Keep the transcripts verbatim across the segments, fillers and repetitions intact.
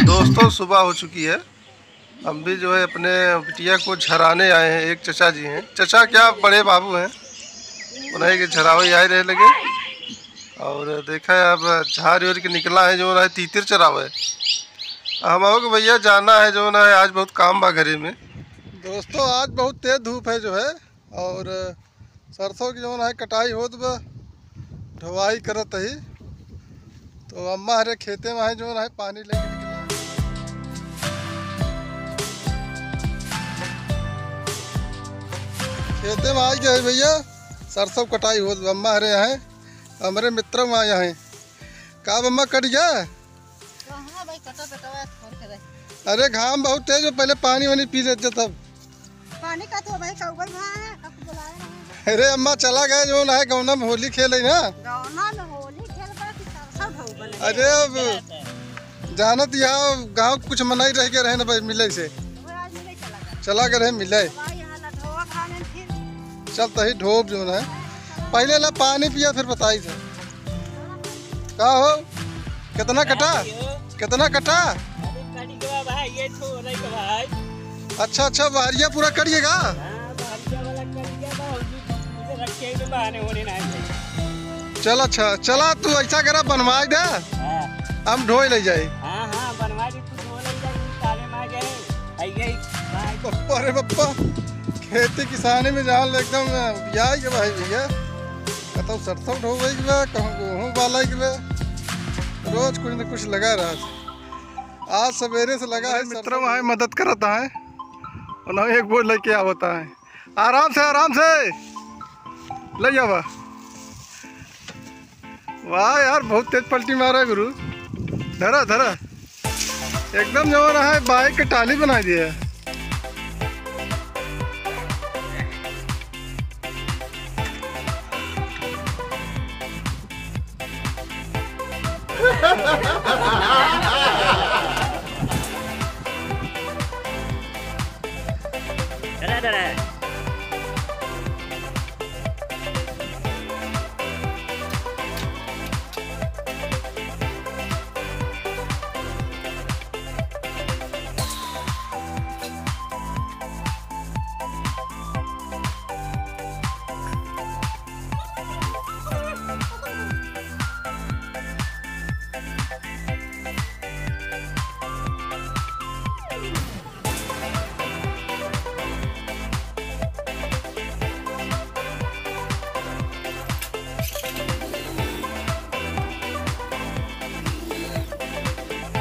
दोस्तों, सुबह हो चुकी है। हम भी जो है अपने बिटिया को झराने आए हैं। एक चचा जी हैं, चचा क्या बड़े बाबू हैं, उन्हें के झरावे आए रहे लगे। और देखा है अब झार ओर के निकला है जो है तीतिर चरावे। हम आओ कि भैया जाना है जो ना है, आज बहुत काम बा घरे में। दोस्तों, आज बहुत तेज धूप है जो है, और सरसों की जौन है कटाई होत बा, ढोवाई करत ही। तो अम्मा हरे खेते में है जौन है पानी लेके निकला। खेते में आ गया है भैया, सरसों कटाई होत बा, अम्मा हरे हैं, हमरे मित्र में आया है। का अम्मा कट गया? कहाँ भाई, कटा बेटवा छोड़ के रहे। अरे घाम बहुत तेज है, पहले पानी वानी पी लेते तब। पानी का तो भाई कौगल रहा है, कब बुलाए रहे हैं। अरे अम्मा चला गए जो ना है गौना में होली खेले ना। गौना में होली खेल बा कि सरसों ढोबल है। अरे अब जानत यहाँ गाँव कुछ मनाई रह के रहे ना भाई मिले से। वो आज मिले चला गए। चला गए रहे मिले। हमारे यहाँ ना ढोआ खाने फिर। चल तही ढोब जो ना है। पहले ला पानी पिया फिर बताई थे। का हो? कितना कटा? का हो? कितना कटा? अरे कट गया भाई, ये छोड़ रही है भाई। अच्छा, अच्छा, बहरिया पूरा कट गया का? हाँ, बहरिया वाला कट गया था, उसी, उसे रखे के बहाने होने ना चाहिए। चल, अच्छा, चला, तू ऐसा करा, बनवाए दे। हाँ। हम ढोए ले जाए। हाँ, हाँ, बनवा दे, तू ढोए ले जाए, तू ताले में आ गए। आई गई, भाई। बप्पा रे बप्पा, खेती किसानी में जान ले एकदम बियाई के भाई भैया। कतौ सरसों ढोवे के बा, कहूँ गेहूँ बाले के बा, रोज कुछ न कुछ लगा रहा। आज सवेरे से लगा है। मित्र वहाँ मदद करत है, उन्हें एक बोझ लेके आवत है। आराम से, आराम से ले जावा। वाह यार, बहुत तेज पलटी मारा है गुरु। धरा, धरा। एकदम जवन है, बाइक के टाली बनाई दिया है। धरा, धरा।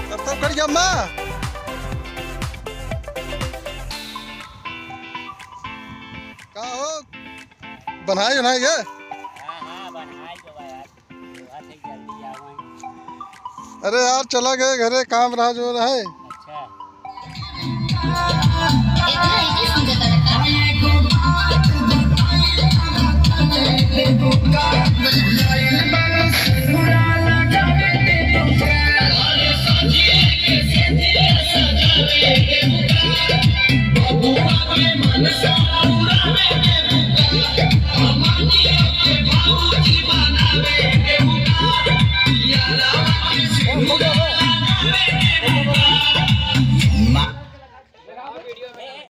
तब तो कर गया माँ। का हो? बनाई, बनाई गए? हाँ, हाँ, बनाई गए यार। अरे यार, चला गए घरे, काम रहा जो रहे। अच्छा।